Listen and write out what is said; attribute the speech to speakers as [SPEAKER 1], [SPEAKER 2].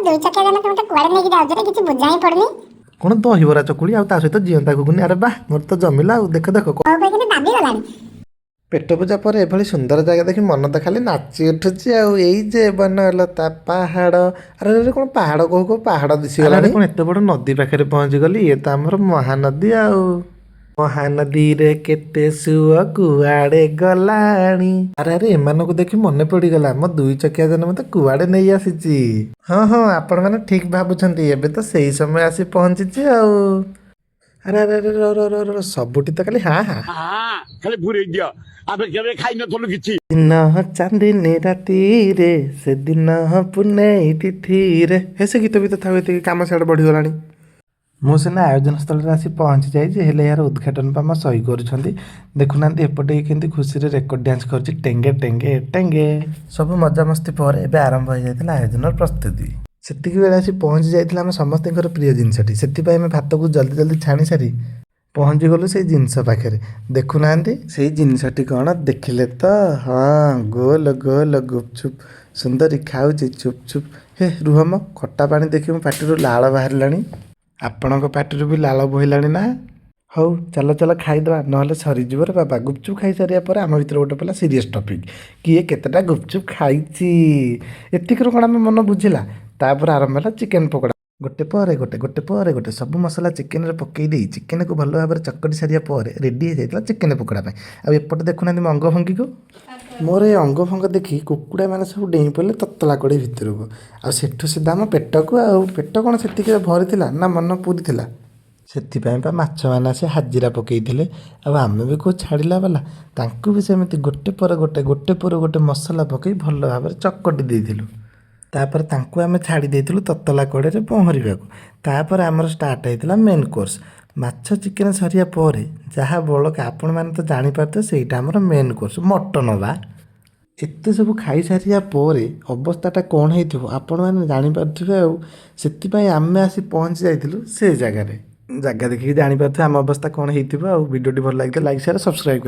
[SPEAKER 1] ଦୁଇ ଚକିଆ ଯାନ ତମେ କୁଆଡେ ନେଇକି ଯାଉଛ ରେ? କିଛି ବୁଝା ହିଁ ପଡୁନି।
[SPEAKER 2] କ'ଣ ଦହିବରା ଚକୁଳି ଆଉ ତା ସହିତ ଜିଅନ୍ତା ଘୁଗୁନି। ଆରେ ବାଃ, ମୋର ତ ଜମିଲା ଆଉ। ଦେଖ ଦେଖ।
[SPEAKER 1] ମୋ ପାଇଁ କିନ୍ତୁ ଦାବି ଗଲାଣି।
[SPEAKER 2] ପେଟ ପୂଜା ପରେ ଏଭଳି ସୁନ୍ଦର ଜାଗା ଦେଖି ମନ ତ ଖାଲି ନାଚି ଉଠୁଛି। ଆଉ ଏଇ ଯେ ବନଲତା ପାହାଡ଼। ଆରେ ଆରେ, କ'ଣ ପାହାଡ଼ କହୁ କହୁ ପାହାଡ଼ ଦିଶିଗଲାଣି। କ'ଣ ଏତେ ବଡ଼ ନଦୀ ପାଖରେ ପହଞ୍ଚିଗଲି! ଇଏ ତ ଆମର ମହାନଦୀ। ଆଉ ମହାନଦୀରେ କେତେ ସୁଅ କୁଆଡ଼େ ଗଲାଣି। ଆରେ ଆରେ, ଏମାନଙ୍କୁ ଦେଖି ମନେ ପଡ଼ିଗଲା, ମୋ ଦୁଇ ଚକିଆ ଯାନ ମୋତେ କୁଆଡ଼େ ନେଇ ଆସିଛି। ହଁ, ଆପଣମାନେ ଠିକ୍ ଭାବୁଛନ୍ତି। ଏବେ ତ ସେଇ ସମୟ ଆସି ପହଞ୍ଚିଛି ଆଉ। ଆରେ ଆରେ ଆରେ, ର ର ର ର, ସବୁଠି ତ ଖାଲି ହାଁ ହାଁ।
[SPEAKER 3] ଖାଲି ପୁରେଇ ଦିଅ, ଆମେ କେବେ ଖାଇନଥିଲୁ କିଛି।
[SPEAKER 2] ଦିନ ଚାନ୍ଦିନୀ ରାତିରେ, ସେଦିନ ପୁନେଇ ତିଥିରେ। ହେ, ସେ ଗୀତ ବି ତ ଥାଉ, ଏତିକି କାମ ସିଆଡ଼େ ବଢ଼ିଗଲାଣି। ମୁଁ ସିନା ଆୟୋଜନ ସ୍ଥଳରେ ଆସି ପହଞ୍ଚି ଯାଇଛି, ହେଲେ ଏହାର ଉଦ୍ଘାଟନ ପା ଆମ ସହି କରୁଛନ୍ତି। ଦେଖୁନାହାନ୍ତି, ଏପଟେ ଇଏ କେମିତି ଖୁସିରେ ରେକର୍ଡ଼ ଡ୍ୟାନ୍ସ କରୁଛି, ଟେଙ୍ଗେ ଟେଙ୍ଗେ ଟେଙ୍ଗେ। ସବୁ ମଜାମସ୍ତି ପରେ ଏବେ ଆରମ୍ଭ ହୋଇଯାଇଥିଲା ଆୟୋଜନର ପ୍ରସ୍ତୁତି। ସେତିକି ବେଳେ ଆସି ପହଞ୍ଚି ଯାଇଥିଲା ଆମ ସମସ୍ତଙ୍କର ପ୍ରିୟ ଜିନିଷଟି। ସେଥିପାଇଁ ଆମେ ଭାତକୁ ଜଲ୍ଦି ଜଲ୍ଦି ଛାଣି ସାରି ପହଞ୍ଚିଗଲୁ ସେଇ ଜିନିଷ ପାଖରେ। ଦେଖୁନାହାନ୍ତି, ସେଇ ଜିନିଷଟି କ'ଣ ଦେଖିଲେ ତ? ହଁ, ଗୋଲ ଗୋଲ ଗୁପଚୁପ୍, ସୁନ୍ଦରୀ ଖାଉଛି ଚୁପ୍ ଚୁପ୍। ହେ ରୁହ ମ, ଖଟା ପାଣି ଦେଖି ମୋ ପାଟିରୁ ଲାଳ ବାହାରିଲାଣି। ଆପଣଙ୍କ ପାଟିରୁ ବି ଲାଳ ବୋହିଲାଣି ନା? ହଉ, ଚାଲ ଚାଲ, ଖାଇଦେବା, ନହେଲେ ସରିଯିବ ରେ ବାବା। ଗୁପଚୁପ୍ ଖାଇସାରିବା ପରେ ଆମ ଭିତରେ ଗୋଟେ ପଡ଼ିଲା ସିରିୟସ୍ ଟପିକ୍, କିଏ କେତେଟା ଗୁପଚୁପ୍ ଖାଇଛି। ଏତିକିରୁ କ'ଣ ଆମ ମନ ବୁଝିଲା? ତାପରେ ଆରମ୍ଭ ହେଲା ଚିକେନ୍ ପକୋଡ଼ା। ଗୋଟେ ପରେ ଗୋଟେ, ଗୋଟେ ପରେ ଗୋଟେ ସବୁ ମସଲା ଚିକେନରେ ପକାଇ ଦେଇ ଚିକେନକୁ ଭଲ ଭାବରେ ଚକଟି ସାରିବା ପରେ ରେଡ଼ି ହେଇଯାଇଥିଲା ଚିକେନ ପକୋଡ଼ା ପାଇଁ। ଆଉ ଏପଟେ ଦେଖୁନାହାନ୍ତି ମୋ ଅଙ୍ଗଭଙ୍ଗୀକୁ। ମୋର ଏ ଅଙ୍ଗଭଙ୍ଗ ଦେଖି କୁକୁଡ଼ାମାନେ ସବୁ ଡେଇଁ ପଡ଼ିଲେ ତତଲା କଢ଼େଇ ଭିତରକୁ, ଆଉ ସେଠୁ ସିଧା ଆମ ପେଟକୁ। ଆଉ ପେଟ କ'ଣ ସେତିକିରେ ଭରିଥିଲା ନା ମନ ପୁରିଥିଲା? ସେଥିପାଇଁ ପା ମାଛମାନେ ଆସି ହାଜିରା ପକାଇଥିଲେ। ଆଉ ଆମେ ବି କେଉଁ ଛାଡ଼ିଲା ବାଲା? ତାଙ୍କୁ ବି ସେମିତି ଗୋଟେ ପରେ ଗୋଟେ, ଗୋଟେ ପରେ ଗୋଟେ ମସଲା ପକାଇ ଭଲ ଭାବରେ ଚକଟି ଦେଇଥିଲୁ। ତାପରେ ତାଙ୍କୁ ଆମେ ଛାଡ଼ି ଦେଇଥିଲୁ ତତଲା କଡ଼େଇରେ ପହଁରିବାକୁ। ତାପରେ ଆମର ଷ୍ଟାର୍ଟ ହେଇଥିଲା ମେନ୍ କୋର୍ସ। ମାଛ ଚିକେନ୍ ସରିବା ପରେ ଯାହା ବଳକା, ଆପଣମାନେ ତ ଜାଣିପାରୁଥିବେ, ସେଇଟା ଆମର ମେନ୍ କୋର୍ସ ମଟନ୍ ବା। ଏତେ ସବୁ ଖାଇସାରିବା ପରେ ଅବସ୍ଥାଟା କ'ଣ ହେଇଥିବ, ଆପଣମାନେ ଜାଣିପାରୁଥିବେ। ଆଉ ସେଥିପାଇଁ ଆମେ ଆସି ପହଞ୍ଚି ଯାଇଥିଲୁ ସେ ଜାଗାରେ। ଜାଗା ଦେଖିକି ଜାଣିପାରୁଥିବେ ଆମ ଅବସ୍ଥା କ'ଣ ହେଇଥିବ। ଆଉ ଭିଡ଼ିଓଟି ଭଲ ଲାଗିଥିଲେ ଲାଇକ୍, ସେୟାର, ସବସ୍କ୍ରାଇବ୍ କରିବେ।